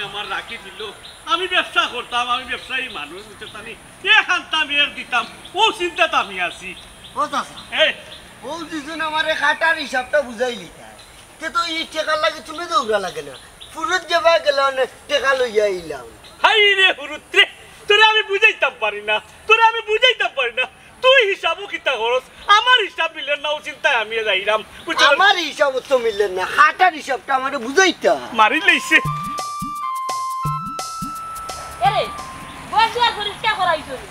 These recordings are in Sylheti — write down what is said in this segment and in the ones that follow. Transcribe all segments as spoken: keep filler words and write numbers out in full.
আমার রাখি দিল। আমি ব্যবসা করতাম, আমি ব্যবসায়ী মানুষ, বুঝছো তানি? এ খান্তা আমি এর দিতাম, ও চিন্তাত আমি আছি। ও চাচা, এই, ও দুজন আমারে খাটার হিসাবটা বুঝাইলিতা। তে তো ই টেকার লাগি তুমি দৌড়া লাগে না, ফুরুত যেবা গেলাম, টেকা লইয়া আইলাম। হাই রে হুরুত রে, তোরে আমি বুঝাইতাম পারি না, তোরে আমি বুঝাইতাম পারি না। তুই হিসাবও কিতা করস, আমার হিসাব মিলের না, ও চিন্তায় আমি যাইরাম। বুঝছো? আমার হিসাব তো মিলের না, খাটার হিসাবটা আমারে বুঝাইতা। মারি লইছে। এরে, বয়স আর পরিষ্কার করাইছো নি?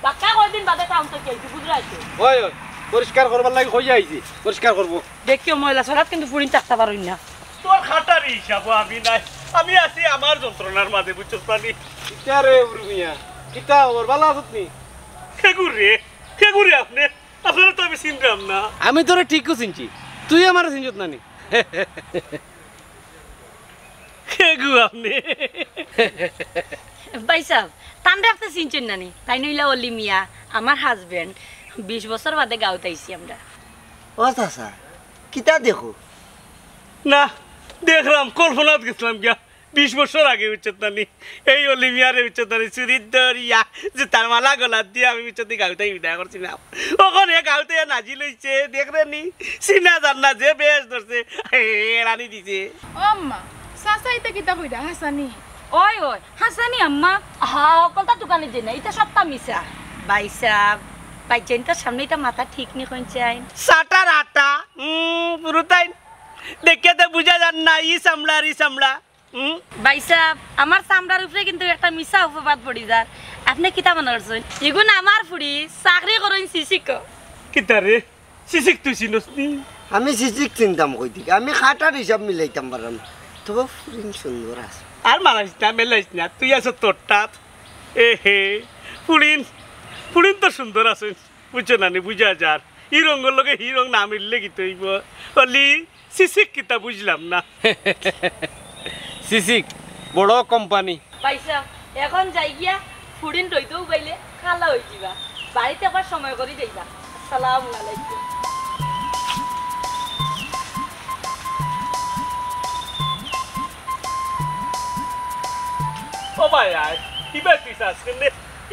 বাক্কা কয়দিন বাদে কাম তো চাইছি, বুঝরাইছো? ওই, ওই, পরিষ্কার করবার লাগি কইয়া আইছি, পরিষ্কার করবো। দেখিও ময়লা ছড়াত কিন্তু ফুড়িন থাকতা পারইন না। তোর খাটার হিসাবও আমি নাই, আমি আছি আমার যন্ত্রণার মাঝে, বুঝছস পানি? কিতা রে উর্মিয়া, কিতা ওর বালা আছত নি? কেগু রে, কেগু রে আপনে? আপনারে তো আমি চিনলাম না। আমি তোরে ঠিকউ চিনছি, তুই আমারে চিনছত না নি? কেগু আপনে? ভাইসাব, তানরে আপনে চিনছইন না নি? তাইন অইলা অলি মিয়া, আমার husband। বিশ বছর বাদে গাঁওত আইছি আমরা। ও চাচা, কিতা দেখো? না, দেখরাম, কল্পনাত গেছলাম গিয়া। বিশ বছর আগে, বুঝছত না নি? এই অলি মিয়ারে, বুঝছত না নি? চুরির দরিয়া, জুতার মালা গলাত দিয়া আমি, বুঝছত নি, গাঁওত বিদায় করছিলাম। অখন এ গাঁওত নাজিল অইছে, দেখরে নি? চিনা জানা যে বেশ ধরছে, এড়ানি দিছে। ও আম্মা, চাচা ইতা কিতা কইরা, হাছানি? ওই, ওই, হাছানি আম্মা। হা, অকলতা দোকানে যে না, ইতা সবটা মিছা। ভাইসাব, ভাইজাইনতার সামনে ইতা মাতা ঠিক নি কইন চাইন। সাটার আটা, হুম, পুরুতাইন। দেখিয়া তো বুঝা যার না, ই চামড়া আর ই চামড়া। হুম? ভাইসাব, আমার চামড়ার উপরে কিন্তু একটা মিছা অপবাদ পড়ি যার। আপনে কিতা মনে করছইন? ইগুন আমার ফুড়ি, চাকরি করইন সিসিকো। কিতা রে? সিসিক তুই চিনস নি? আমি সিসিক চিনতাম কই থাকি? আমি খাটার হিসাব মিলাইতাম পারলাম। তবে ফুড়িন সুন্দর আছে। আর মারাইস না, মেলাইস না, তুই আছস তোরটাত। এ হে, ফুড়িন, ফুড়িন তো সুন্দর আছইন। বুঝছো না নি? বুঝা যার। ই রঙর লগে হি রঙ না মিললে কিতা অইবো? অলি, সিসিক কিতা বুঝলাম না। সিসিক, বড় কোম্পানি। ভাইসাব, অখন যাই গিয়া, ফুড়িন রইদো উবাইলে কালা অইযিবা। বাড়িত আবার সময় করি যাইবা। আসসালামু আলাইকুম। ও ভাই, আয়, ইবার তুই চাস কেনে?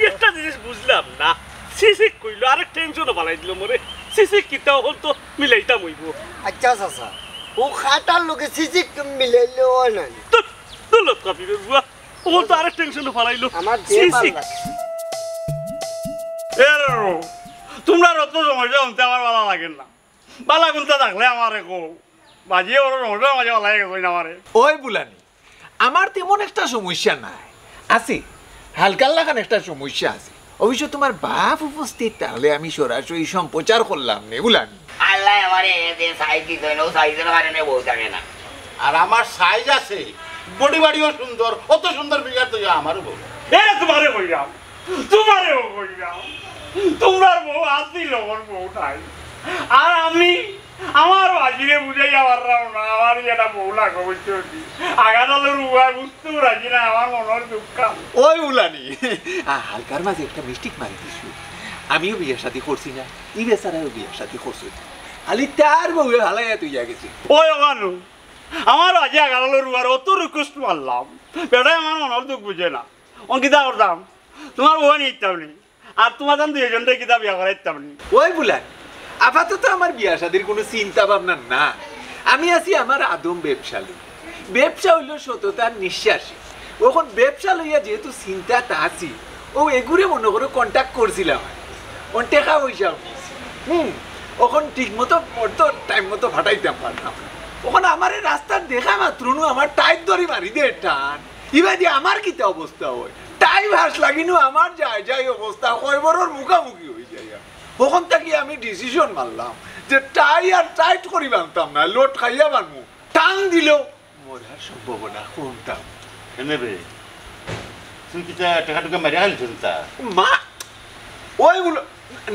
একটা জিনিস বুঝলাম না। সিসিক কইলো, আরেক টেনশনও বাড়াই দিল মোরে। সিসিক কিতা অখন তো মিলাইতাম অইবো। আচ্ছা চাচা, ও খাটার লগে সিসিক মিলাইলে অয় না নি? তো, তো লটকা পিবে বুয়া। অখন তো আরেক টেনশনও বাড়াইলো। আমার যে সিসিক। ভালা লাগে। এ রে, তুমরার অত সমস্যা হুনতে আমার ভালা লাগের না। ভালা কুন্তা থাকলে আমারে কও। বাজিয়ে বড় সমস্যার মাঝে ফালাই গেছইন আমারে। ওই বুলানি, আমার তেমন একটা সমস্যা নাই। আছে, হালকার লাখান একটা সমস্যা আছে। অবশ্য তুমার বাপ উপস্থিত থাকলে আমি সরাসরি সম্প্রচার করলাম নে, বুলানি। আল্লায় আমারে যে সাইজ দিছইন, অউ সাইজর কারণে বউ থাকে না। আর আমার সাইজ আছে, বডি বাড়িও সুন্দর, অত সুন্দর ফিগার তো আমারও বউ। এ তুমারে কইলাম, তুমারেও কইলাম, তুমরার বউ আছি, লগর বউ নাই। আর আমি আমার বাজিরে বুঝাইয়া পারলাম না, আমার যেটা বউ লাগবো, বুঝছো নি? আগাডালর উবায় বুঝতেও রাজি না, আমার মনর দুঃখ। ওই উলানি, আ, হালকার মাঝে একটা মিস্টেক মারি দিছু। আমিও বিয়া শাদি করছি না, ই বেচারায়ও বিয়া শাদি করছে। খালি তার বউয়ে ফালাইয়া থইয়া গেছে। ওই ওখানো, আমার বাজি আগাডালর উবায় অত রিকোয়েস্ট মারলাম, বেটায় আমার মনর দুঃখ বুঝে না। অখন কিতা করতাম? তুমার বউ নিতাম নি। আর তুমার জান দুইজনরে কিতা বিয়া করাইতাম নি? ওই বুলানি, আপাতত আমার বিয়া শাদির কুনু চিন্তা ভাবনা না। আমি আছি আমার আদম ব্যবসা লই। ব্যবসা অইলো সততার নিঃশ্বাসে। অখন ব্যবসা লইয়া যেহেতু চিন্তাত আছি, অউ এগুরে মনো করো কন্ট্যাক্ট করছিলাম। অখন টেকা পয়সা নিছি। হুম, অখন ঠিক মতো, মোর তো টাইম মতো ফাটাইতাম পারলাম না। অখন আমারে রাস্তাত দেখা মাত্র নু আমার টাইট ধরি মারি দে টান। ইবাদি আমার কিতা অবস্থা অয়? টাইম হাস লাগিনু আমার যায় যায় অবস্থা, কয়বরর মুখামুখি অই যায়। অখন থাকি আমি ডিসিশন মারলাম যে টাই আর টাইট করি বানতাম না, লটকাইয়া বানমু। টান দিলেও মরার সম্ভাবনা কম থাকবো। কেনে বে? তুই কিতা টেকা টুকা মারিয়া খালি চলতা? মা, ওই বুল-,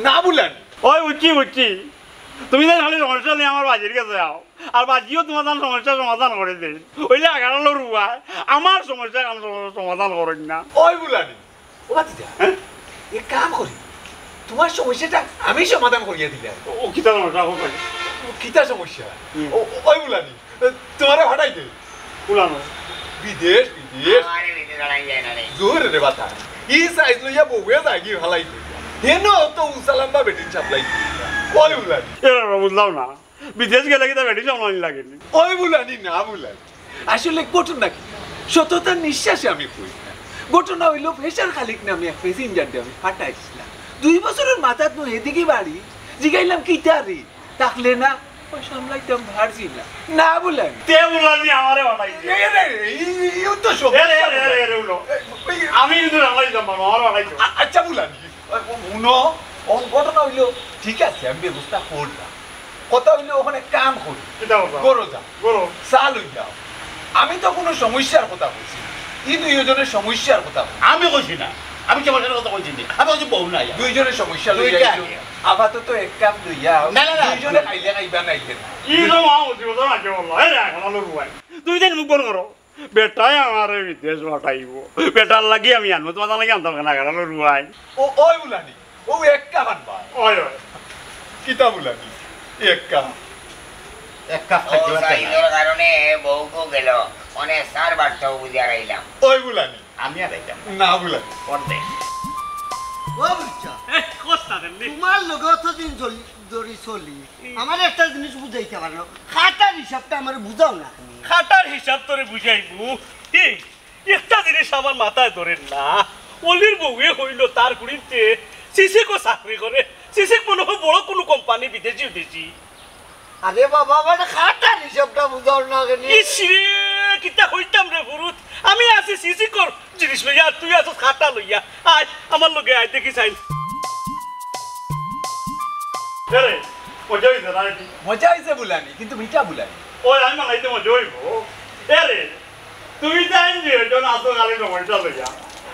না বুলানি। ওই বুঝছি, বুঝছি। তুমি যে খালি সমস্যা লইয়া আমার বাজির গেছে যাও। আর বাজিও তুমার তান সমস্যা সমাধান করি দেইন। অইলে আগাডালর উবায় আমার সমস্যা কাম সম-, সমাধান করইন না। ওই বুলানি, ও বাতিজা, হ্যাঁ? এক কাম করি, তুমার সমস্যাটা আমি সমাধান করিয়া দিলাম। ও, ও কিতা সমস্যা, ও ভাই? ও কিতা সমস্যা? হুম। ও, ও, ওই বুলানি, তুমারে ফাটাই দে। বুলানো। বিদেশ, বিদেশ। আমারে বিদেশ ছাড়াই যায় না রে। জোর রে বাতা। ই সাইজ লইয়া বউয়ে যায়গি ফালাই দিতা। হেন অত উসালাম্বা বেটিন সাপ্লাই দিতা। ওই উলানি। এরা বুঝলাম না। বিদেশ গেলে কিতা বেটিন সামলানি লাগেনি? ওই বুলানি না বুলানি। আসলে ঘটনা কি? সততার নিঃশ্বাসে আমি কই না। ঘটনা অইলো ফেশার খালিক নামে এক প্যাসেঞ্জাররে আমি ফাটাইছিলাম। দুই বছরর মাথাত নু এদিকে বাড়ি। জিগাইলাম, "কিতা রে?" তাকলে না, ওই সামলাইতাম পারছি না। না বুলানি। তে বুলানি আমারে ফাটাইছে। এ রে, এই, এই তো সমস্যা এ রে, এ রে, এ রে, বুলানি। এ, ওই আমি কিন্তু ফাটাইতাম পারবো, আমারে ফাটাইছে। আ-, আচ্ছা বুলানি, হুনো, অন ঘটনা অইলো, ঠিক আছে, আমি ব্যবস্থা করলাম। কথা অইলো, অখান এক কাম করি। কিতা কথা? ঘরো যাও। ঘরো। চা লই যাও। আমি তো কুনু সমস্যার কথা কইছি না। ই দুইওজনর সমস্যার কথা কইছি। আমি কইছি না। আমি সমস্যার কথা কইছি নি। আমি কইছি বউ নাই। দুইজনর সমস্যা লইয়া দুইটা আইছো। আগে। আপাতত এক কাপ লইয়া আও। না, না, না। দুইজনে খাইলে খাইবা, নাইলে না। ই তো মহা মুসিবত আছে বললো। এই রে, এখন আলো রুয়াই। দুই দিন মুখ বন্ধ করো। বেটায় আমারে বিদেশ ফাটাইবো। বেটার লাগি আমি আনবো, তোমার লাগি আনতাম কেনে, আগার আলো রুয়াই। ও, ওই বুলানি। ও এক কাপ আনবা। ওই, ওই। কিতা বুলানি? এক কাপ। এক কাপ ও খাইতে পারতে না। সাইজর কারণে বউকও গেল, অনে সার বাট্টাও বুঝিয়া রাইলাম। ওই বুলানি। আমি আর আইতাম না। না বুলানি। অর্ধেক। ও বুঝছো? এ, কস্তা দেননি। তোমার লগে অতদিন চলি, ধরি চলি। হুম। আমার একটা জিনিস বুঝাইতে পারো না। খাটার হিসাবটা আমার বুঝাও না। খাটার হিসাব তোরে বুঝাইবো। এই, একটা জিনিস আমার মাথায় ধরের না। অলির বউয়ে কইলো তার ফুড়িন্তে সিসিকো চাকরি করে। সিসিক মনে হয় বড় কুনু কোম্পানি, বিদেশি উদেশি। আরে বাবা, আমার খাটার হিসাবটা বুঝাও না কেনে? ইস রে, কিতা কইতাম রে ফুরুত। আমি আছি সিসিকর জিনিস লইয়া, আর তুই আছস খাটা লইয়া। আয়, আমার লগে আয়, দেখি চাইন। এরে, মজা অইছে না এটি? মজা অইছে বুলানি, কিন্তু মিঠা বুলানি। ওই, আমি বানাইতে মজা অইবো। এরে, তুমি তাইন যে একজন আছো খালি সমস্যা লইয়া।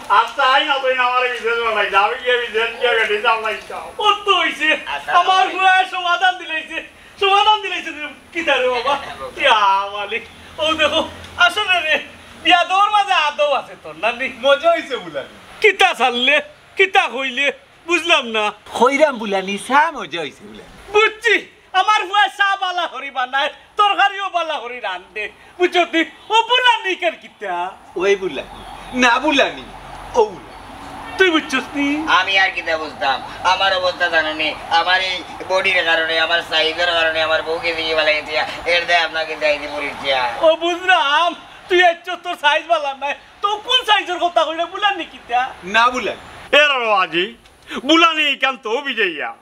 আর তাই না, তুই না আমারে বিদেশ বানাই, যাবে গিয়ে বিদেশ গিয়ে বেটি সামলাইতাম। ও তো অইছে, আচ্ছা, আমার ভাই। ফুয়ায় সমাধান দিলাইছে, সমাধান দিলাইছে রে, কিতা রে বাবা? ইয়া মালিক, ও দেখো, আসলে রে, বিয়া দেওয়ার মাঝে আদব আছে তোর, নানি? মজা অইছে বুলানি। কিতা ছাড়লে, কিতা কইলে, বুঝলাম না। কইরাম বুলানি, চা মজা অইছে বুলানি। বুঝছি, আমার ফুয়ায় চা বালা করি বানায়, তরকারিও বালা করি রান্ধে। বুঝছো তুই? ও বুলানি কেন কিতা? ওই বুলানি। না বুলানি, ও বুলানি। তুই বুঝছস নি? আমি আর কিতা বুঝতাম? আমার অবস্থা জানো নি? আমার এই বডির কারণে, আমার সাইজর কারণে আমার বউকে দিয়ে বেলা গেছে। এর দায় আপনাকে দায় দিয়ে পড়েছি। ও বুঝলাম, তুই এর তোর সাইজ বালা নাই। তো কোন সাইজর কথা কইরা বুলানি কিতা? না বুলানি। এর আরো আজি বুলানি এখান তো বিজয়া।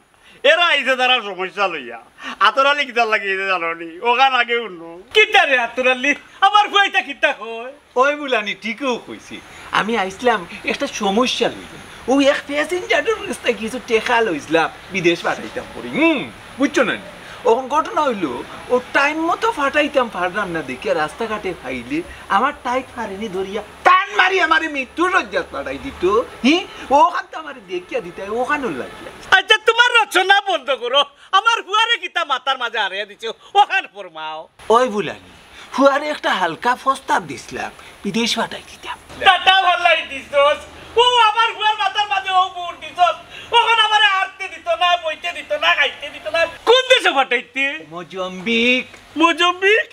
এরা আইছে তারা সমস্যা লইয়া। আতর আলী কিতার লাগি আইছে জানো নি? ওখান আগে উঠলো। কিতা রে আতর আলী? আমার ফুয়াইটা কিতা কয়? ওই বুলানি ঠিকও কইছি। আমি আইছলাম একটা সমস্যা লইয়া। ও এক প্যাসেঞ্জারর কাছ থাকি কিছু টেকা লইছলাম, বিদেশ পাঠাইতাম করি। হুম, বুঝছো না নি? অখন ঘটনা অইলো, ও টাইম মতো পাঠাইতাম পারলাম না দেখিয়া রাস্তাঘাটে পাইলে আমার টাইট ফারেনি ধরিয়া টান মারি আমারে মৃত্যু শয্যাত পাঠাই দিত। হি? ওখান তো আমারে দেখিয়া দিতায়, ওখানও লাগিয়া। আচ্ছা, তোমার রচনা বন্ধ করো। আমার ফুয়ারে কিতা মাথার মাঝে হারাইয়া দিছো, ওখান ফরমাও। ওই বুলানি, ফুয়ারে একটা হালকা প্রস্তাব দিছলাম, বিদেশ পাঠাই দিতাম। টাটা ভালাই দিছস। ও আমার ফুয়ার মাথার মাঝে ও বুট দিছস। ওখান আমারে আটতে দিত না, বইতে দিত না, খাইতে দিত না। কোন দেশে পাঠাইতে? মোজাম্বিক। মোজাম্বিক?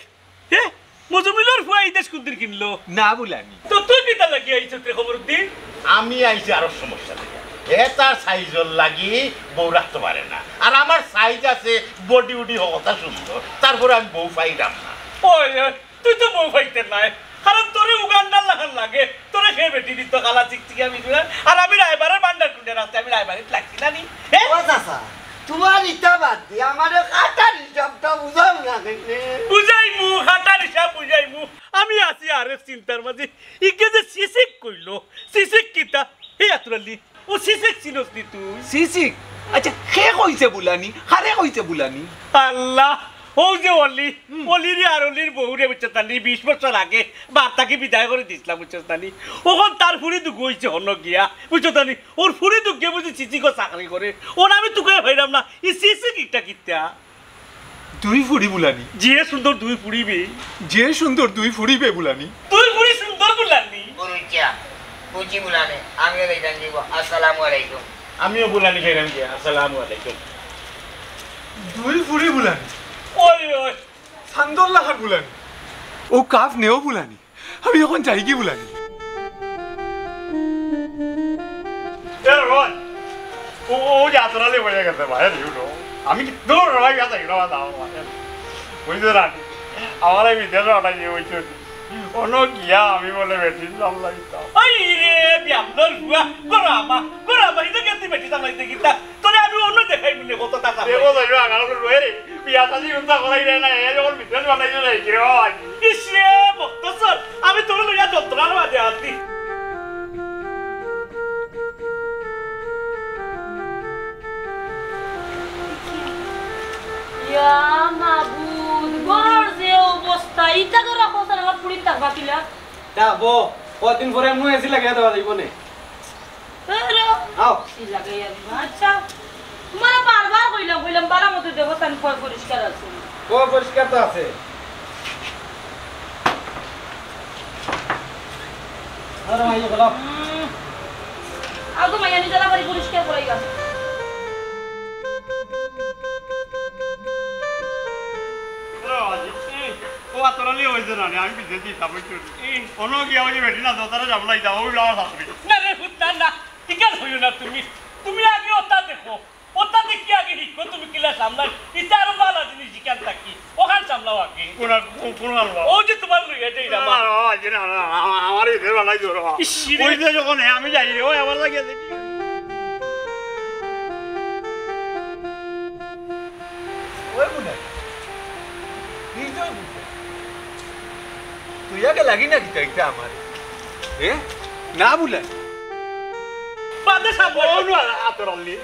হে? মজমিলর ফুয়া এই দেশ কুনদিন কিনলো? না বুলানি। তো তুই কিতা লাগি আইছত রে খবর দিন? আমি আইছি আরো সমস্যা লইয়া। হে তার সাইজর লাগি বউ রাখতে পারে না। আর আমার সাইজ আছে, বডি উডি হকলতা সুন্দর। তারপরে আমি বউ পাইলাম না। ওই, ওই, তুই তো বউ পাইতে নাই। কারণ তোরে উগান্ডার লাখান লাগে। তোরে সে বেটি দিত কালা চিকচিকিয়া মিজুরা। আর আমি রায়বারের বান্ডার কুন্ডে রাখতে আমি রায়বারিত লাগছি না নি? হে? ও চাচা, তোমার ইটা বাদ দিয়া আমারে খাটার হিসাবটা বুঝাও না কেনে? বুঝাইমু, খাটার হিসাব বুঝাইমু। আমি আছি আরেক চিন্তার মাঝে। ইকে যে সিসিক কইলো, সিসিক কিতা? হে আতর আলী, ও সিসিক চিনস নি তুই? সিসিক? আচ্ছা, কে কইছে বুলানি? কারে কইছে বুলানি? আল্লাহ, ও যে অলি, হুম। অলিরে আর অলির বউরে বুঝছো তানি বিশ বছর আগে বার থাকি বিদায় করি দিছলাম, বুঝছো তানি? অখন তার ফুড়ি দুগু অইছে হনো গিয়া, বুঝছো তানি? ওর ফুড়ি দুগে বুঝি সিসিকো চাকরি করে, ওর আমি তুকে পাইলাম না, ই সিসিক ইটা কিতা? দুই ফুড়ি বুলানি। যে সুন্দর দুই ফুড়ি বে। যে সুন্দর দুই ফুড়ি বে বুলানি। দুই ফুড়ি সুন্দর বুলানি। বুঝছি, বুঝছি বুলানি। আমিও যাইতাম দিব। আসসালামু আলাইকুম। আমিও বুলানি খাইলাম গিয়া। আসসালামু আলাইকুম। দুই ফুড়ি বুলানি। ওই, ওই। সান্দর লাখান বুলানি। ও কাফ নেও বুলানি। আমি অখন যাইগি বুলানি। এ রোহন, ও, ও যে আতর আলী বইয়া গেছে ভাই, you know। আমি কি দূর রোহন গেছে, you know, যাও ভাই। বুঝছো না? আমার এই বিদেশ পাঠাই দিয়ে বলছে, অনো গিয়া আমি বলে বেটিন সামলাইতাম। ওই রে, বিয়ামনর বুয়া, গোরা মা, গোরা মা, ইনো গেছি বেটিন সামলাইতে কিতা? তোরে আমি অন্য দেখাই মিলে কত টাকা দেখো, পাই। যাইবা, আগালো রয়ে রে। বিয়া শাদি উন্তা করাই রে না, এ যখন বিদেশ পাঠাই দিয়ে যাই, কিরে বাবা? ইস রে, মকতসর, আমি তোরে লইয়া যন্ত্রণার মাঝে আছি। ইয়া মাবুদ, ঘরর যে অবস্থা, ইটা তো রাখো, স্যার, আমার ফুড়ির থাকবা কিলা? তা বো, কদিন পরে এমন এসি লাগিয়া দেওয়া যাইব নে। হ্যালো। আও। কি লাগাইয়া দিবা? আচ্ছা, তোমারে বারবার কইলাম, কইলাম, বালা মতো দেখো, তান পয় পরিষ্কার আছে। ও পরিষ্কার তো আছে। আরে মাইয়া বলো। হুম। আও তো মাইয়া নিজে বাড়ি পরিষ্কার করাই গেছে। ও আতর আলী অইছে না রে, আমি বিদেশ দিতাম, বুঝছো? এই, অনো গিয়া ওই যে বেটি না, দোতারা যাবো না, যাবো, ওই আমার শাশুড়ি। না রে, হুত না, না, ঠিক আছে, হইও না তুমি। তুমি আগে ওটা দেখো, ওটা দেখি আগে ঠিক করো, তুমি কিলা সামলাই। ইটা আরো ভালো জিনিস, ইখান থাকি, ওখান সামলাও আগে। কোন আর, কোন, কোন আর বাবা? ও যে তোমার লইয়া যাই না, না, মা। না, বাবা, যে না, না, না, আমার, আমার এই ফের বানাই ধরো। ইস, রে। ওই যে যখন, হ্যাঁ, আমি যাই রে, ওই আবার লাগিয়ে দেখি। ওই বুলে, কি যে বুলে? তুই আগে লাগি না কিতা ইতা আমার? এ? না বুলে। বাদে সামনে। ও নু আতর আলী।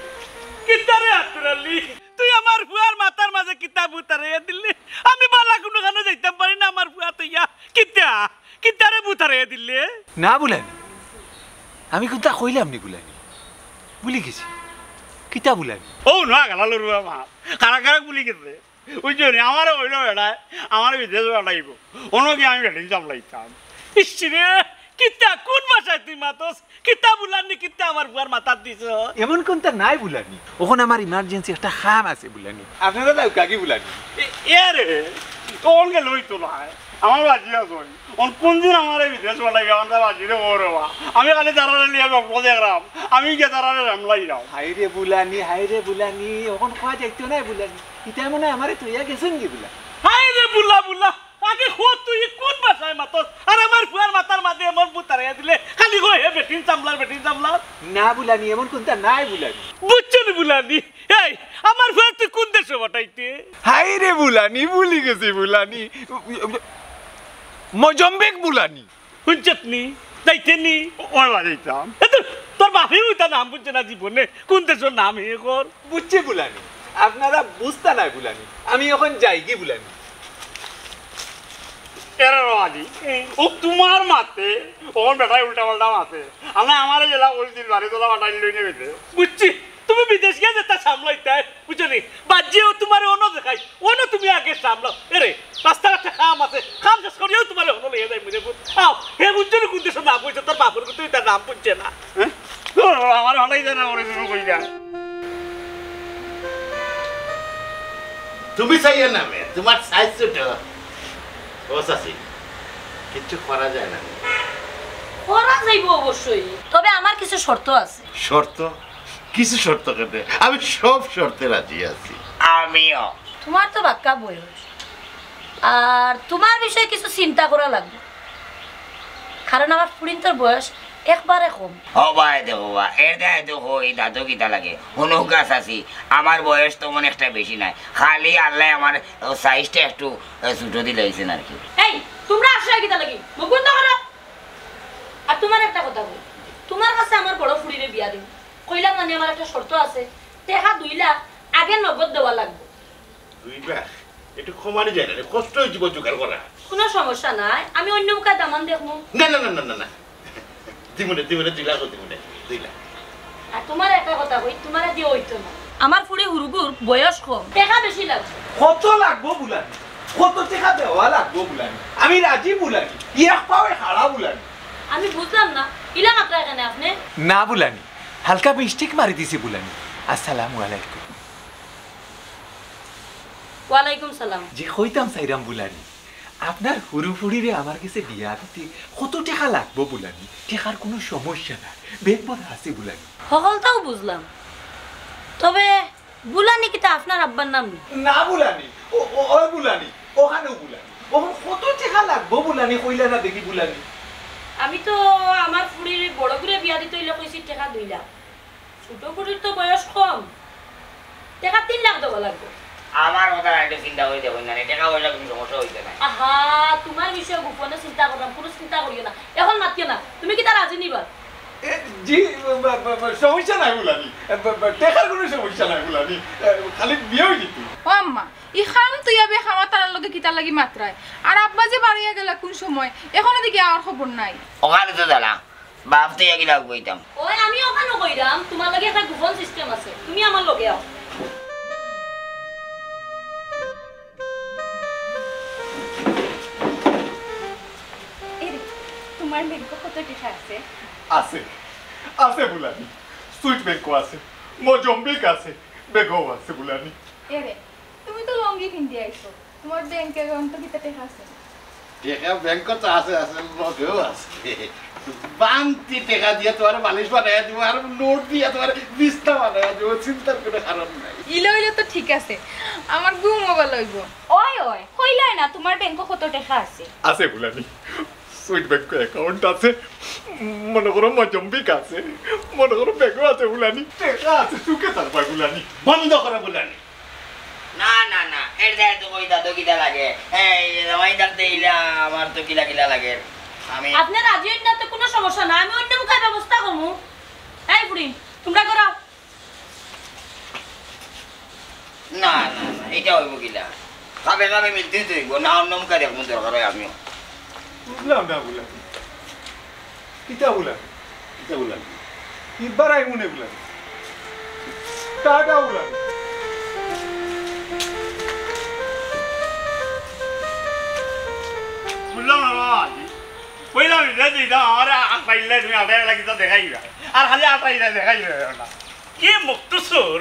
কিতা রে আতর আলী? তুই আমার ফুয়ার মাথার মাঝে কিতা ভূত আরে দিলি? আমি বালা কুনুখানো যাইতাম পারি না আমার ফুয়া তুইয়া। কিতা? কিতা রে ভূত আরে দিলে? না বুলানি। আমি কুনতা কইলাম নি বুলানি? ভুলি গেছি। কিতা বুলানি? ও না, গালা লড়ুয়া মা। কারা কারা ভুলি গেছে? বুঝছো নি? আমারে কইলো বেটায়, আমারে বিদেশ পাঠাইবো। অনো গিয়া আমি বেটিন সামলাইতাম। ইস রে, কিতা, কোন ভাষায় তুই মাতস? কিতা বুলানি, কিতা আমার ফুয়ার মাথাত দিছ? এমন কুনতা নাই বুলানি। অখন আমার emergency একটা কাম আছে বুলানি। আপনারা যাও কাকি বুলানি। এ, এ রে, অখন গেলে অইতো না। আমার বাজি আছে। অন কোন দিন আমারে বিদেশ পাঠাইবে, আমার বাজি রে, ও রে বা। আমি খালি তারারে লিয়া গল্প দেখরাম। আমি গিয়া তারারে সামলাইরাম। হায় রে বুলানি, হায় রে বুলানি, অখন কওয়া যাইতো না বুলানি। ইতা মনে হয় আমারে থইয়া গেছইন গি বুলা। হায় রে বুলা, বুলা। আগে কও তুই কোন ভাষায় মাতস? আর আমার ফুয়ার মাথার মাঝে এমন ভূত আরে দিলে, খালি কয় হে বেটিন সামলার, বেটিন সামলার। না বুলানি, এমন কুনতা নাই বুলানি। বুঝছো নি বুলানি? এই, আমার ফুয়ারে তুই কোন দেশো পাঠাইতে? হায় রে বুলানি, ভুলি গেছি বুলানি। মজম্বিক বুলানি। হুনছত নি? যাইতে নি? ও, ওই বাড়ি যাইতাম। এ তো, তোর বাপেও ইতা নাম বুঝছে না জীবনে। কোন দেশর নাম হে কর? বুঝছি বুলানি। আপনারা বুঝতা নাই বুলানি। আমি অখন যাইগি বুলানি। এরা রাজি। ও তোমার মাতে, অখন বেটায় উল্টা পাল্টা মাতে। আনা আমারে জেলা করি দিল বাড়ি তোলা পাঠাই লই নেবে। বুঝছি, তুমি বিদেশ গিয়া যেতা সামলাইতায়, বুঝছো নি? বাদ দিও তোমারে অনো দেখাই, অনো তুমি আগে সামলাও। এরে, রাস্তাঘাটে কাম আছে, কাম শেষ করিয়াউ তোমারে অনো লইয়া যাই মুঝে বুঝ। আও, হে বুঝছো নি কোন দেশর নাম কইছে, তোর বাপর কথা তার নাম বুঝছে না। হ্যাঁ? ধুর, আমার হলাই যায় না, ওরে তুমি কই যা। তুমি চাইও না মে, তোমার সাইজ ছোট। ও চাচি, কিচ্ছু করা যায় না। করা যাইব অবশ্যই, তবে আমার কিছু শর্ত আছে। শর্ত? কিছু শর্ত কেনে? আমি সব শর্তে রাজি আছি। আমিও। তোমার তো বাক্কা বয়স, আর তোমার বিষয়ে কিছু চিন্তা করা লাগবে, কারণ আমার ফুড়িন্তর বয়স একবারে কম। ও ভাই দেখো বা, এর দায় দেখো, এই দাদু কিতা লাগে? হুনুকা চাচি, আমার বয়স তেমন একটা বেশি নাই, খালি আল্লায় আমার সাইজটা একটু, এ, ছোট দিলাইছেন আর কি। এই, তোমরা আসলে কিতা লাগি? মুখ বন্ধ করো। আর তোমার একটা কথা কই, তোমার কাছে আমার বড় ফুড়িরে বিয়া দিমু, কইলাম না নি আমার একটা শর্ত আছে, টেকা দুই লাখ আগে নগদ দেওয়া লাগবো। দুই লাখ? একটু কমানি যায় না রে, কষ্ট অইযিবো জোগাড় করা। কোনো সমস্যা নাই, আমি অন্য মুখায় দামান দেখমু। না, না, না, না, না, না। দিমুনে, দিমুনে, দুই লাখ দিমুনে, দুই লাখ। আর তোমার একটা কথা কই, তোমারে দিয়া অইতো না। আমার ফুড়ি হুরুগুর বয়স কম, টেকা বেশি লাগবো। কত লাগবো বুলানি? কত টেকা দেওয়া লাগবো বুলানি? আমি রাজি বুলানি, এক পাওয়ে খাড়া বুলানি। আমি বুঝলাম না, ইলা মাতরা কেনে আপনে? না বুলানি, হালকা mistake মারি দিছি বুলানি। আসসালামু আলাইকুম। ওয়ালাইকুম সালাম। জি, কইতাম চাইরাম বুলানি, আপনার হুরু ফুড়িরে আমার গেছে বিয়া দিতে কত টেকা লাগবো বুলানি? টেকার কুনু সমস্যা না, ব্যাংক ভরা আছে বুলানি। হকলতাউ বুঝলাম, তবে বুলানি কিতা আপনার আব্বার নাম নি? না বুলানি, ও, ও, ওই বুলানি, অখানউ বুলানি। অখন কত টেকা লাগবো বুলানি, কইলা না দেখি বুলানি। আমি তো আমার ফুড়ির বড় করি বিয়া দিতে অইলে কইছি টেকা দুই লাখ। ছোট ফুড়ির তো বয়স কম, টেকা তিন লাখ দেওয়া লাগবো। আমার কথা একটু চিন্তা করি দেখইন না, টেকা পয়সা কুনু সমস্যা অইতো নায়। আহা, তুমার বিষয়ে গোপনে চিন্তা করলাম, কুনু চিন্তা করিও না। অখন মাতিও না, তুমি কিতা রাজি নি বা? এ, জি, বা, বা, বা, সমস্যা নাই বুলানি। এ, বা, বা, টেকার কুনু সমস্যা নাই বুলানি। এ, খালি বিয়া অইযিতো। ও আম্মা, ই কাম থইয়া বেকামা তারার লগে কিতার লাগি মাতরায়? আর আব্বা যে বারইয়া গেলা কুন সময়, অখনও দেখি আওয়ার খবর নাই। অখানউ তো জ্বালা, বাপ তো একই লাগ কইতাম। ওই আমি অখানউ কইরাম, তুমার লগে একটা গোপন system আছে, তুমি আমার লগে আও। এরে, তুমার ব্যাংকো কত টেকা আছে? আছে, আছে বুলানি। সুইট ব্যাংকও আছে, মজম্বিক আছে, ব্যাগও আছে বুলানি। এরে, তুমি তো লুঙ্গি পিন্দি আইছো, তুমার ব্যাংক অ্যাকাউন্টো কিতা টেকা আছে? টেকা ব্যাংকো তো আছে, আছে, লগেও আছে। বান্তি টেকা দিয়া তুমারে বালিশ বানাইয়া দিমু, আর নোট দিয়া তুমারে বিছনা বানাইয়া দিমু, চিন্তার কুনু কারণ নাই। ইলা অইলে তো ঠিক আছে, আমার ঘুমও ভালা অইবো। ওই, ওই, কইলায় না তুমার ব্যাংকো কত টেকা আছে? আছে বুলানি, সুইট ব্যাংকো অ্যাকাউন্ট আছে, মনো করো মজম্বিক আছে, মনো করো ব্যাগও আছে বুলানি, টেকা আছে, সুখে থাকবায় বুলানি। বন্ধ করো বুলানি। না, না, না, এর জাগাত তো কইতা তো কিতা লাগে? এই, জামাই থাকতে ইলা আমার তো কিলা কিলা লাগে। আমি আপনে রাজি অইন না তো কুনু সমস্যা না, আমি অইন্য মুখায় ব্যবস্থা করমু। এই ফুড়িন, তুমরা করো। না, না, না, ইটা অইবো কিলা? খাবে খাবে মিলতেই তো অইবো, না অইন্য মুখায় দেখমু দরকার অয় আমিও। বুঝলাম না বুলানি। কিতা বুলানি? কিতা বুলানি? কিবার আইমু নে বুলানি? টাটা বুলানি। বুঝলাম না বাবা, আজি। কইলাম যে দিদা, আমারে আটাইলে তুমি আটাইলে কিতা দেখাইবা। আর খালি আটাইলে দেখাইবা না। কি মুক্তসর,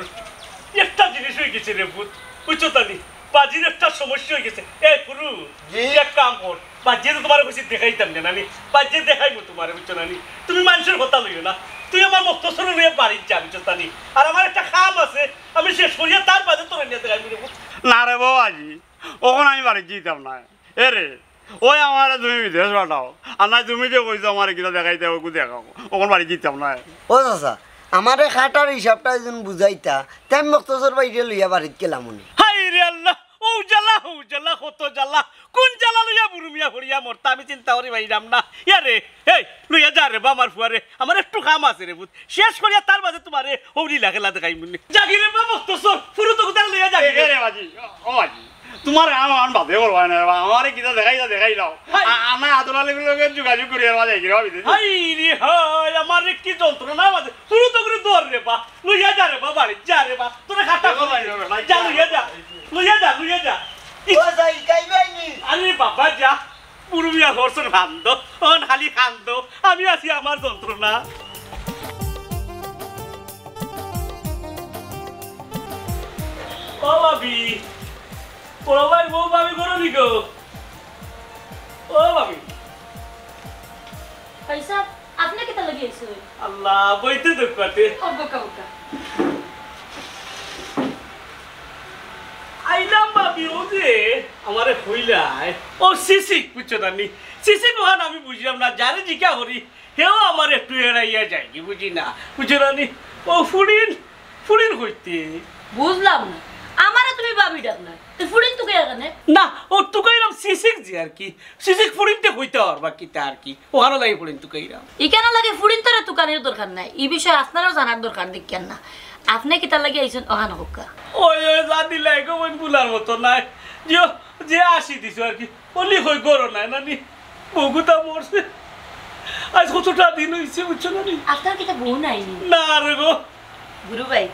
একটা জিনিস অই গেছে রে পুত, বুঝছো তানি? বাজির একটা সমস্যা অই গেছে। এ গুরু, জি। এক কাম কর, বাজিয়ে তো তুমারে কইছি দেখাইতাম না, নানি? বাজিয়ে দেখাইমু তুমারে, বুঝছো নানি? তুমি মানষর কথা লইও না, তুই আমার মুক্তসর লইয়া বাড়িত যা, বুঝছো তানি? আর আমার একটা কাম আছে, আমি শেষ করিয়া তার বাদে তোরে নিয়া দেখাইমু রে পুত। না রে বাবাজি, অখন আমি বাড়িত যাইতাম না। এ রে, ওই আমারে তুমি বিদেশ পাঠাও। আর নায় তুমি যে কইছো আমারে কিতা দেখাইতে, ওগু দেখাও। অখন বাড়িত যাইতাম না। ও চাচা, আমারে খাটার হিসাবটা যেন বুঝাইতা, তে আমি মুক্তসর ভাইরে লইয়া বাড়িত গেলাম অনে। হায় রে আল্লাহ, ও জ্বালা, ও জ্বালা, কত জ্বালা। কুন জ্বালা লইয়া বুরু মিয়া পড়িয়া মরতা, আমি চিন্তা করি পাইরাম না। ইয়া রে, এই, লইয়া যা রে বা আমার ফুয়ারে, আমার একটু কাম আছে রে পুত। শেষ করিয়া তার বাদে তুমারে হৌরি লাগেলা দেখাইমুনে। জাগি রে বা মুক্তসর, ফুরু তো কোথায় লইয়া জাগি এ, রে। এ রে বাজি, ও বাজি। তুমার কাম আমার বাদে করবায় না রে বা, আমারে কিতা দেখাইতা দেখাইলাও। হাই। আ-, আনা আদুল আলীর লগে যোগাযোগ করি আর বাজাই গিরা বিদেশ। হায় রে হায়, আমারে কি যন্ত্রণা বাজে। ফুরু তো করে ধর রে বা, লইয়া যা রে বা বাড়িত, যা রে বা, তোরে খাটা দেখো ভাই, দেখো ভাই, যা, লইয়া যা, লইয়া যা, লইয়া যা। ও যাই, কাইবাইনি। আরে বাবা যা, মুরব্বি আর হরসন কান্দো, অন খালি কান্দো, আমি আছি আমার যন্ত্রণা। ও ভাবি, বড় ভাই, বউ ভাবি করো নি গো? ও ভাবি। ভাইসাব, আপনে কিতা লাগি আইছইন? আল্লাহ, বইতে দুঃখ পাতে। ও, বোকা, বোকা। আইলাম ভাবি, ও যে আমারে কইলায়, ও সিসিক, বুঝছো না নি? সিসিক অখান আমি বুঝলাম না, যারে জিকা করি, হেও আমারে একটু এড়াইয়া যায়, কি বুঝি না, বুঝছো না নি? ও ফুড়িন, ফুড়িন কইতে। বুঝলাম না, আমারে তুমি ভাবি ডাক না, তুই ফুড়িন তুকাইয়া কেনে? না, ও তুকাইলাম সিসিক যে আর কি, সিসিক ফুড়িনতে কইতে পারবা কিতা আর কি। অখানো লাগি ফুড়িন তুকাইরাম। ইখানো লাগি ফুড়িনতরে তুকানির দরকার নাই। ই বিষয়ে আপনারও জানার দরকার দেখিয়ার না। আপনে কিতার লাগি আইছইন অখান কউক্কা। ওই, ওই, জানি লাই গো বইন, বুলার মতো নাই। যে, যে আসি দিছো আর কি। অলি কই ঘরো নাই নানি। বউগুতা মরছে। আইজ কতটা দিন অইছে, বুঝছো নানি? আপনার কিতা বউ নাই নি? না রে গো। গুরু ভাই,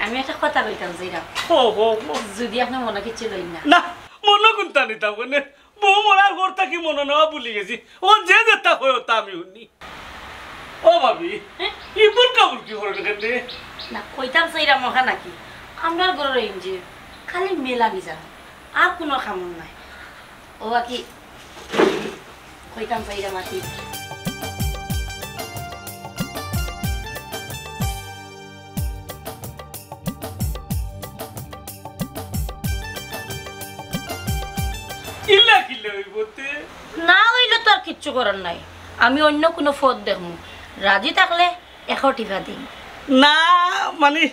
আমি একটা কথা কইতাম চাইরাম। হো, হো, হো। যদি আপনে মনো কিচ্ছু লইন না। না, মনো কুনতা নিতাম কেনে? বউ মরার পর থাকি মনো নেওয়া ভুলি গেছি। ও যে যেতা কয়, ওতা আমি হুনি। ও ভাবি, হ্যাঁ? ই বুলকা বুলকি করো না কেনে? না, কইতাম চাইরাম অখান নাকি? আমরার ঘরর ইঞ্জিন খালি মেলা মিজান, আর কুনু কামর নাই। ও আকি, কইতাম চাইরা মাতি। ইলা কিলা অইবো তে? না অইলে তো আর কিচ্ছু করার নাই, আমি অইন্য কুনু পথ দেখমু। রাজি থাকলে একো টিপা দিন। না, মানে,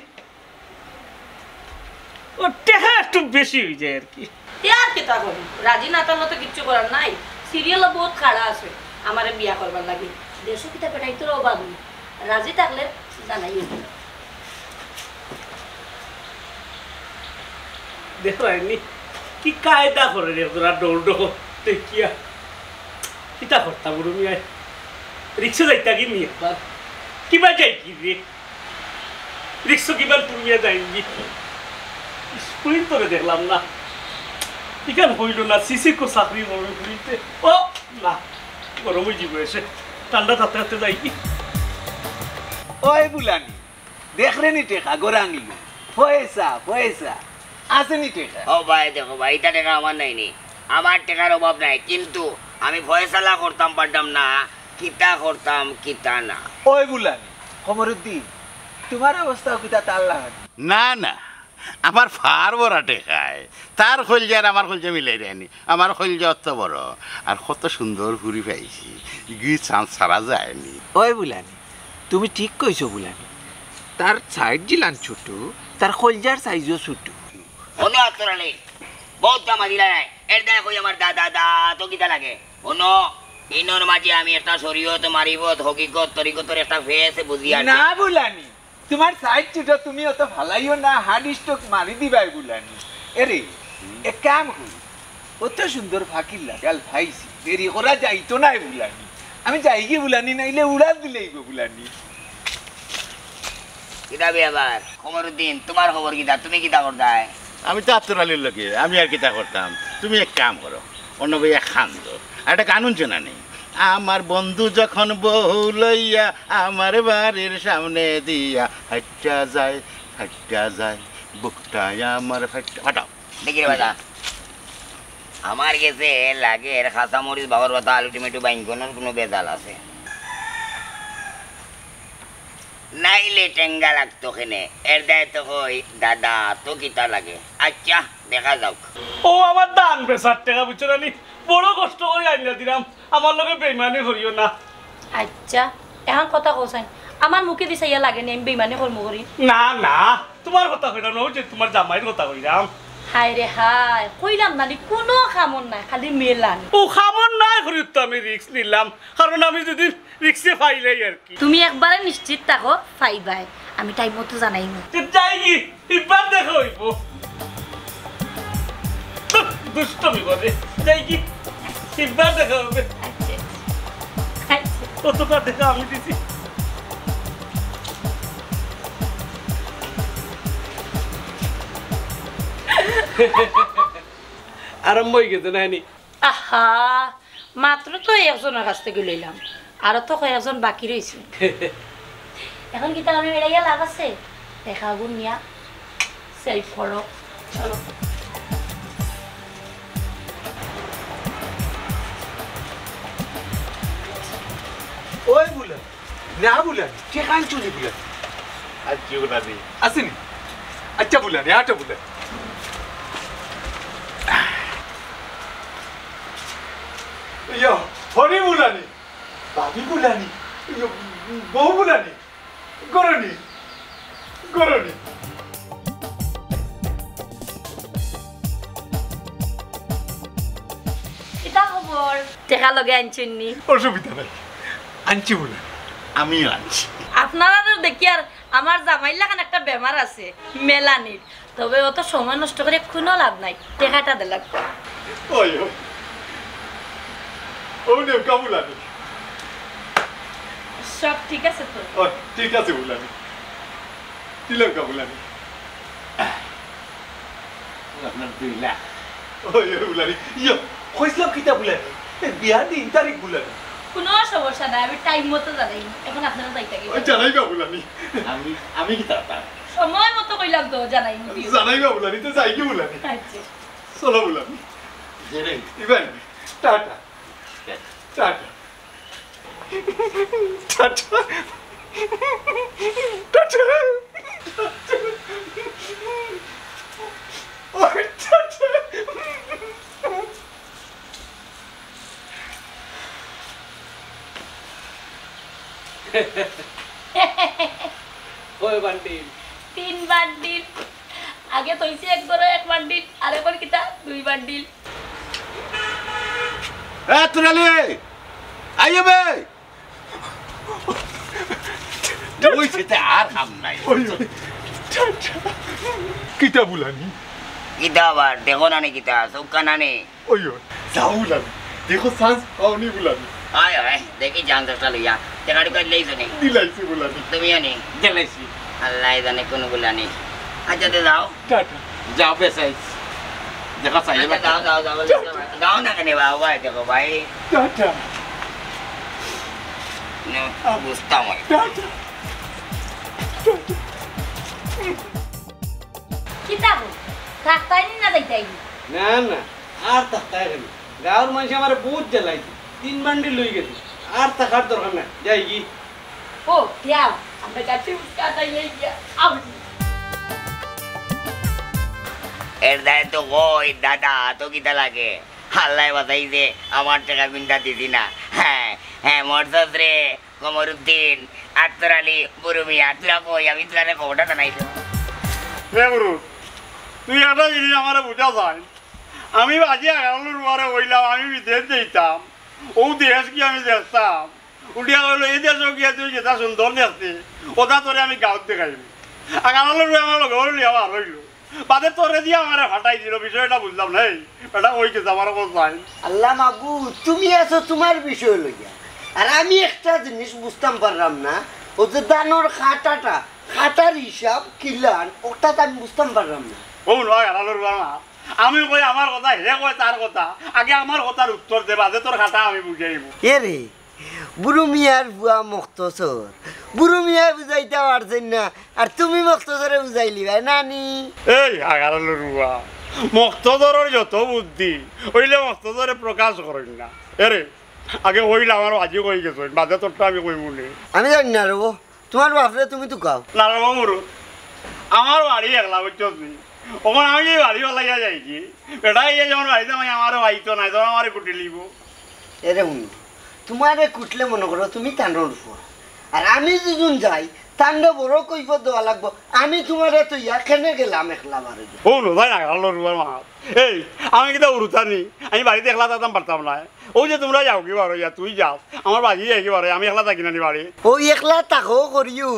ও টেকা একটু বেশি অইযায় আর কি। তে আর কিতা করমু? রাজি না থাকলে তো কিচ্ছু করার নাই। সিরিয়ালো বউত খাড়া আছে আমারে বিয়া করবার লাগি। দেশো কিতা বেটাইন্তর অভাব নি। রাজি থাকলে জানাইও। দেখরায়নি, কি কায়দা করে রে তোরা, ডৌল ডৌল দেখিয়া। কিতা করতাম, বুরু মিয়ায়? রিক্সা যাইতা কি নি একবার? কিবা যাই কি রে? রিক্সা কিবার তুলিয়া যাইনি? স্কুইন তোরে দেখলাম না। ইখান অইলো না, সিসি কো চাকরি করবে ঘুরিতে। ও না, গরম অইযিবো এসে। ঠান্ডা থাকতে থাকতে যাই কি? ওই বুলানি, দেখরে নি টেকা, গোরাঙ্গি। পয়সা, পয়সা। আছে নি টেকা? ও ভাই, দেখো ভাই, ইতা টেকা আমার নাই নি। আমার টেকার অভাব নাই, কিন্তু আমি ফয়সালা করতাম পারতাম না, কিতা করতাম, কিতা না। ওই বুলানি, কমরুদ্দিন, তোমার অবস্থাও কিতা তার লাখান? না, না, আমার ফার ভরা টেকায়। তার কইলজা আর আমার কইলজা মিলাই দেয়নি। আমার কইলজা অত বড়, আর কত সুন্দর ফুরি পাইছি। ইগু চান্স ছাড়া যায়নি। ওই বুলানি, তুমি ঠিক কইছো বুলানি। তার সাইজ জিলান ছোট, তার কইলজার সাইজও ছোট। অনো আতর আলী, বউত কাম দিলা নাই। এর দায় কই আমার দাদা, দা, তো কিতা লাগে? অনো, ইনর মাঝে আমি একটা শরীয়ত, মারিফত, হকিকত, তরিকতর একটা ফেস বুঝিয়া না বুলানি, তোমার সাইজ ছোট, তুমি অত ফালাইও না, হার্ট স্ট্রোক মারি দিবায় বুলানি। এরে, এক কাম করি, অত সুন্দর ফাকির লাগাল পাইছি, দেরি করা যাইতো নায় বুলানি। আমি যাইগি বুলানি, নাইলে উড়াল দিলেই গো বুলানি। কিতা ব্যাপার? কমরুদ্দিন, তোমার খবর কিতা? তুমি কিতা করতায়? আমি তো আতর আলীর লগে, আমি আর কিতা করতাম? তুমি এক কাম করো, অন্য ভাই এক খান দো, আর একটা গান হুনছো না নি? আমার বন্ধু যখন বউ লইয়া আমার বাড়ির সামনে দিয়া হাইট্টা যায়, হাইট্টা যায়, বুকটা আমার ফাইট্টা, ফাটাও। দেখি রে বেটা, আমার গেছে লাগে এর কাঁচা মরিচ, বাগর পাতা, আলু, টমেটো, বাইঙ্গনর কুনু বেজাল আছে। নাইলে টেঙ্গা লাগতো কেনে? এর দায় তো কই, দাদা, তো কিতা লাগে? আচ্ছা, দেখা যাউক। ও আমার ধান বেচার টেকা, বুঝছো না নি? বড় কষ্ট করি আনিয়া দিলাম, আমার লগে বেইমানি করিও না। আচ্ছা, এখন কথা কও চাইন, আমার মুখে দি চাইয়া লাগে নি আমি বেইমানি করমু করি? না, না, তোমার কথা কইলাম না, ওই যে তোমার জামাইর কথা কইলাম। হায় রে হায়, কইলাম না নি, কুনু কামর নাই, খালি মেলান। ও কামর নাই করি তো আমি রিস্ক নিলাম, কারণ আমি যদি রিক্সে পাইলাই আর কি। তুমি একবারে নিশ্চিত থাকো, পাইবায়। আমি টাইম মতো জানাইমু। তে যাইগি, ইবার দেখা অইবো। দুষ্টমি করে। যাইগি, ইবার দেখা হবে। আচ্ছা, আচ্ছা। কতটা দেখা আমি দিছি। আরম্ভ অই গেছে না নি? আহা, মাত্র তো একজনর কাছ থাকি লইলাম, আরো তো কয়েকজন বাকি রইছে। এখন কিতা আমি বেড়াইয়া লাভ আছে? টেকাগুন নিয়া সেভ করো। চলো। ওই বুলানি, না বুলানি, টেকা আনছো নি বুলানি? আনছি বুলানি। আছে নি? আচ্ছা বুলানি, আটা বুলানি। ইয়ো, হরি বুলানি, ভাবি বুলানি, ইয়ো, বউ বুলানি, গরনি, গরনি। কিতা খবর? টেকা লগে আনছইন নি? অসুবিধা নাই, আনছি বুলানি। আমিও আনছি। আপনারারে দেখিয়ার আমার জামাইর লাখান একটা বেমার আছে, মেলানির। তবে অত সময় নষ্ট করি কুনু লাভ নাই, টেকাটা দেলাউক্কা। ওই, ওই। ও নেউক্কা বুলানি। সব ঠিক আছে তো? ও, ঠিক আছে বুলানি। দিলাউক্কা বুলানি। আপনার দুই লাখ। ওই, ওই, বুলানি। ইয়ো, কইছিলাম কিতা বুলানি? এ, বিয়ার দিন তারিখ বুলানি। কুনু সমস্যা নাই, আমি টাইম মতো জানাইমু। এখন আপনারা যাইতা কি? ওই, জানাইবা বুলানি। আমি, আমি কিতা করতাম? সময় মতো কইলাম তো, জানাইমু। জানাইবা বুলানি, তে যাইগি বুলানি। আচ্ছা। চলো বুলানি। ইবান, টাটা। টাটা। টাটা। টাটা। ও, টাটা। কয় বান্ডিল? তিন বান্ডিল। আগে থইছি এক ঘরো এক বান্ডিল, আর এখন কিতা দুই বান্ডিল। এ, তুরালি, আইও বে। ওই সেটা আর কাম নাই। ওই, ওই। কিতা বুলানি? কিতা আবার, দেখো না নি কিতা, চউখ কানা নি? ওই, ওই। যাও বুলানি। দেখো, chance পাওনি বুলানি। আয়, আয়, দেখি chance একটা লইয়া। টেকা টুকা দিলাইছো নি? দিলাইছি বুলানি। তুমিও নি? দিলাইছি। আল্লায় জানে কোন বুলানি। আচ্ছা, তে যাও। টাটা। যাও, বেশ আইস। দেখো, চাইও আচ্ছা, না। যাও, যাও, যাও, যাও। যাও না কেনে বাবা, দেখো ভাই। টাটা। না, বুঝতাম হয়। টাটা। কিতা গো? থাকতায়নি না যাইতায়নি? না, না, আর থাকতায় কেনে? গাঁওর মানষে আমারে বউত জ্বালাইছে, তিন বান্ডিল লই গেছে, আর থাকার দরকার নাই, যাইগি। ও, যাও, আমরা যাচ্ছি উস্কা তাই এই গিয়া, আউরি। এর দায় তো কই, দাদা, তো কিতা লাগে? আল্লায় বাঁচাইছে, আমার টেকা কুন্তা দিছি না। হ্যাঁ, হ্যাঁ, মরছস রে, কমরুদ্দিন, আত্তর আলী, বুরু মিয়া, তুরা কই, আমি তুরারে খবরটা জানাইছি। রে বুরু, তুই একটা জিনিস আমারে বুঝা যায়। আমি বাজি আগামলো রুয়ারে কইলাম, আমি বিদেশ যাইতাম, ও দেশ কি আমি দেখতাম। উল্টিয়া কইলো, "এই দেশো গিয়া তুই যেটা সুন্দর দেখতে, ওটা তোরে আমি গাঁওত দেখাইমু।" আগামলো রুয়া আমার লগে লইয়া বার হইলো। বাদে তোরে দিয়া আমারে ফাটাই দিল, বিষয়টা বুঝলাম না। এই, এটা ওই গেছে, আমার অবস্থা নাই। আল্লাহ মাবুদ, তুমি আছো তোমার বিষয় লইয়া, আর আমি একটা জিনিস বুঝতাম পারলাম না, ও যে ধানর কাটাটা, কাটার হিসাব কিলান, ওটা তো আমি বুঝতাম পারলাম না। ও নয়, আলালুর বাবা, আমি কই আমার কথা, হে কয় তার কথা। আগে আমার কথার উত্তর দে, বাদে তোর কাটা আমি বুঝাইব। এ রে, বুরু মিয়ার ফুয়া মখতসর, বুরু মিয়ায় বুঝাইতা পারছইন না, আর তুমি মখতসরে বুঝাইলিবায় নানি? এই আগারালো রুয়া, মখতসরর যত বুদ্ধি, অইলে মখতসরে প্রকাশ করইন না। এরে, আগে কইলা আমার বাজি কই গেছইন, বাদে তোরটা আমি কইমু নে। আমি জানি না রে, ও তোমার বাপরে তুমি তো কও। না রে বাবু, আমার বাড়ি একলা, বুঝছস নি? অখন আমি এই বাড়ি ফালাইয়া যাইগি, বেটা ইয়ে যখন বাড়িত নাই, আমারে পাইতো নায়, তখন আমারে কুটি লিব। এরে হুনো, তোমারে কুটলে মনো করো তুমি তানর ফুয়া, আর আমি যখন যাই, তানরে বড় কৈফত দেওয়া লাগবো। আমি তোমারে থইয়া কেনে গেলাম একলা বারো জন? হুনো, তাই না, আল্লাহর রুয়ার মা। এই, আমি কিতা উরুতা নি? আমি বাড়িত একলা থাকতাম পারতাম না। অউ যে তোমরা যাওগি বারইয়া, তুই যাস, আমার বাড়ি যাইগি বারইয়া, আমি একলা থাকি না নি বাড়ি। অউ একলা থাকো করিও,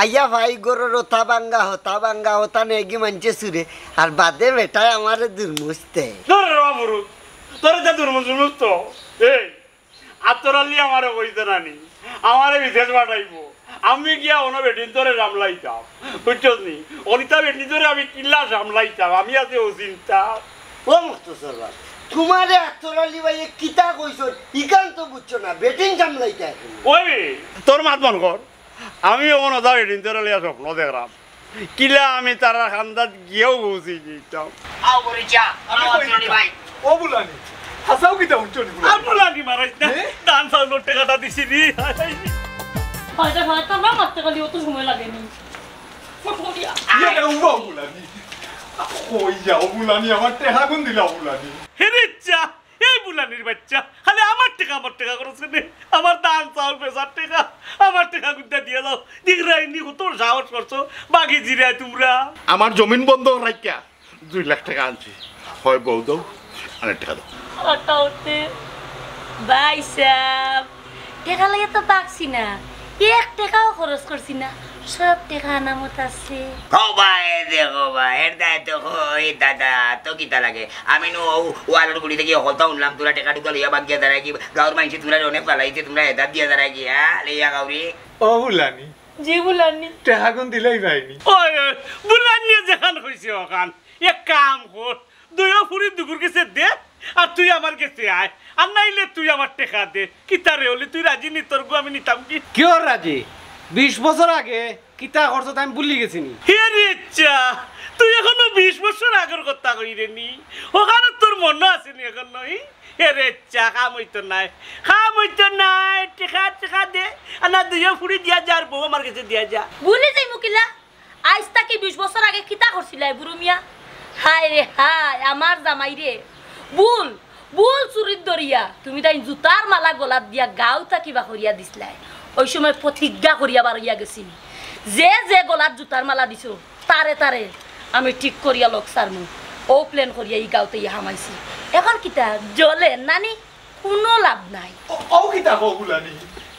আইয়া ভাই ঘরর অতা ভাঙ্গা, হতা ভাঙ্গা, হতা নেগি মানষে চুরে, আর বাদে বেটায় আমারে দুরমুজ দে। ধরে রে বাবুরু, তোর এটা দুরমুজ মুজ তো। এই, আতর আলী আমারে কইছে না নি, আমারে বিদেশ পাঠাইবো। আমি গিয়া অনো বেটিন্তরে সামলাইতাম, বুঝছস নি? অনিতা বেটিন্তরে আমি কিলা সামলাইতাম, আমি আছি অউ চিন্তা। ও মখতসর বাপ, তোমারে আতর আলী ভাইয়ে কিতা কইছইন, ইখান তো বুঝছো না, বেটিন সামলাইতায়। ওই, তোর মাত বন্ধ কর। আমি অখন অতা বেটিন্তরে লইয়া স্বপ্ন দেখরাম। কিলা আমি তারার কান্দাত গিয়াও পৌঁছি যাইতাম। আও বলি চা, আমি আমার কই আতর আলী দিতাম। ভাই। ও বুলানি, হাছাউ কিতা হুনছো নি বুলানি? আর বুলানি মারাইস না। এ? ধান চাউলর টেকাটা দিছি রে। হয়তো, হয়তো না মারতে গেলে অত সময় লাগেনি। ফুটফুটিয়া। ইয়ে, উবাও বুলানি। কই যাও বুলানি, আমার টেকাগুন দিলাও বুলানি। হে রে চা, এই বুলানির বাইচ্চা, খালি আমার টেকা, আমার টেকা করছ কেনে? আমার ধান চাউল বেচার টেকা, আমার টেকা কুনটা দিয়া যাও। দেখরায়নি কত সাহস করছো, বাকি জিরায় তোমরা। আমার জমিন বন্ধক রাখিয়া দুই লাখ টেকা আনছি, হয় বউ দেও, আর টেকা দেও। অটাউতে ভাই সাব, টেকা লইয়া তো বাগছি না, এক টেকাও খরচ করছি না, সব টেকা আনামত আছে। ও ভাই, দেখো ভাই, এর দায় তো কই দাদা, তো কিতা লাগে? আমি নু অউ ওয়ালর গুড়ি থাকি কথা হুনলাম, তোরা টেকা টুকা লইয়া বাগিয়া দাঁড়ায় কি, গাঁওর মানষে তোমরা অনেক ফালাইছে, তোমরা হেদাত দিয়া দাঁড়ায় কি, হ্যাঁ? লইয়া গাউরি। ও বুলানি। জি বুলানি। টেকাগুন দিলাই পাইনি। ওই, ওই, বুলানিয়ে যেখান কইছে অখান। এক কাম কর, দুইও ফুরি দুগুর গেছে দে, আর তুই আমার গেছে আয়। আর নাইলে তুই আমার টেকা দে। কিতা রে অলি, তুই রাজি নি, তোর গু আমি নিতাম কি? কিওর রাজি? বিশ বছর আগে কিতা করছো তা আমি ভুলি গেছি নি। হে রে ইচ্ছা, তুই এখনো বিশ বছর আগর কথা কইরে নি? অখানো তোর মনো আছে নি এখনো? ই? এরে চা, কাম অইতো নায়, কাম অইতো নায়, টেকা, টেকা দে, আর না দুইও ফুড়ি দিয়া যা, আর বউ আমার গেছে দিয়া যা। ভুলি যাইমু কিলা? আইজ থাকি বিশ বছর আগে কিতা করছিলায় বুরু মিয়া? হায় রে হায়, আমার জামাইরে ভুল, ভুল চুরিত ধরিয়া তুমি তাইন জুতার মালা গলাত দিয়া গাঁও থাকি বার করিয়া দিছলায়। অউ সময় প্রতিজ্ঞা করিয়া বার অইয়া গেছি, যে যে গলাত জুতার মালা দিছো, তারে তারে আমি ঠিক করিয়া লগ ছাড়মু। অউ plan করিয়া ই গাঁওত আইয়া হামাইছি। অখন কিতা জ্বলে নানি? কুনু লাভ নাই। অউ কিতা কও বুলানি?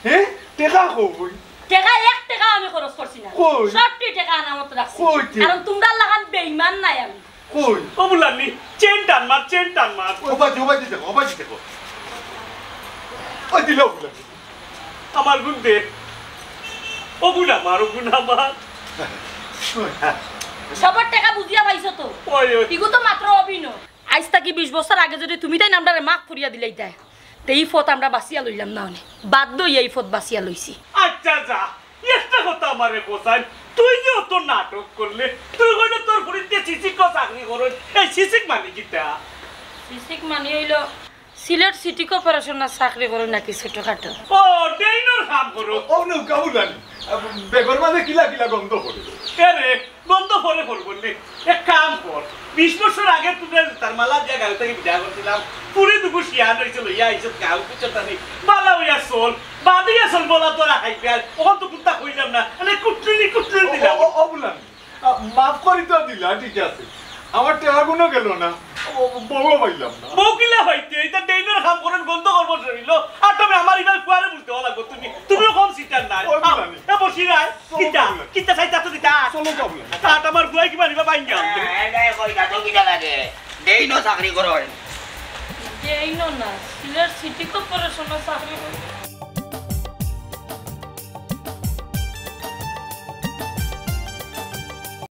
হে? টেকা কই? টেকা এক টেকাও আমি খরচ করছি না। কই? সবটি টেকা আমানত রাখছি। কই তে? কারণ তুমরার লাখান বেইমান নায় আমি। কই? ও বুলানি, চেইন টান মার, চেইন টান মার। ও বাজি, ও বাজি দেখো, ও বাজি দেখো। ওই দিল ও বুলানি। আমার গুণ দে। ও গুণ আমার, ও গুণ আমার। সবর টেকা বুঝিয়া পাইছো তো? ওই, ওই। ইগু তো মাত্র অভিনয়। আইজ থাকি বিশ বছর আগে যদি তুমি তাইন আমরারে মাফ করিয়া দিলাইতায়, তে ই পথ আমরা বাছিয়া লইলাম না অনে। বাধ্য অইয়া ই পথ বাছিয়া লইছি। আচ্ছা যা, একটা কথা আমারে কছাইন, তুই যে অত নাটক করলে, তুই কইলে তোর ফুড়িন্তে সিসিক চাকরি করইন, এই সিসিক মানি কিতা? সিসিক মানি অইলো সিলেট সিটি কর্পোরেশনর চাকরি করইন নাকি ছোটখাটো? ও, ড্রেইনর কাম করো। ও নৌকা বুলানি, বেগর মাঝে কিলা কিলা গন্ধ করে। এরে, গন্ধ পরে পড়বো নে। এক কাম কর, বিশ বছর আগে তুমরারে জুতার মালা দিয়া গাঁও থাকি বিদায় করছিলাম, ফুড়ি দুগু শিয়ান অইছে, লইয়া আইছত গাঁও, বুঝছত নি? বালা অইয়া চল, বাদ অইয়া চল, বলা তোরা খাইবে আর, অখন তো কুন্তা কইলাম না, মানে কুটলিনি কুটলিনি দিলাম। ও, ও, ও বুলানি, আ, মাফ করি তো দিলা, ঠিক আছে, আমার টেকাগুনও গেল না, ও, বউও পাইলাম না। বউ কিলা পাইতে, ইতা ড্রেইনর কাম করইন, গন্ধ করবো শরীলো, আর তুমি আমার ইবার ফুয়ারে বুঝতে লাগবো, তুমি, তুমিও কম সিটার নাই। ওই বুলানি। এ বসি নাই। কিতা? কিতা চাইতা তো দিতা? চলো তো আপনি। তা আমার ফুয়ায় কিবা নিবা বাইঙ্গা? না, এটা কই না, তো কিতা লাগে? ড্রেইনও চাকরি করইন। ড্রেইনও না, সিলেট সিটি কর্পোরেশনও চাকরি করইন।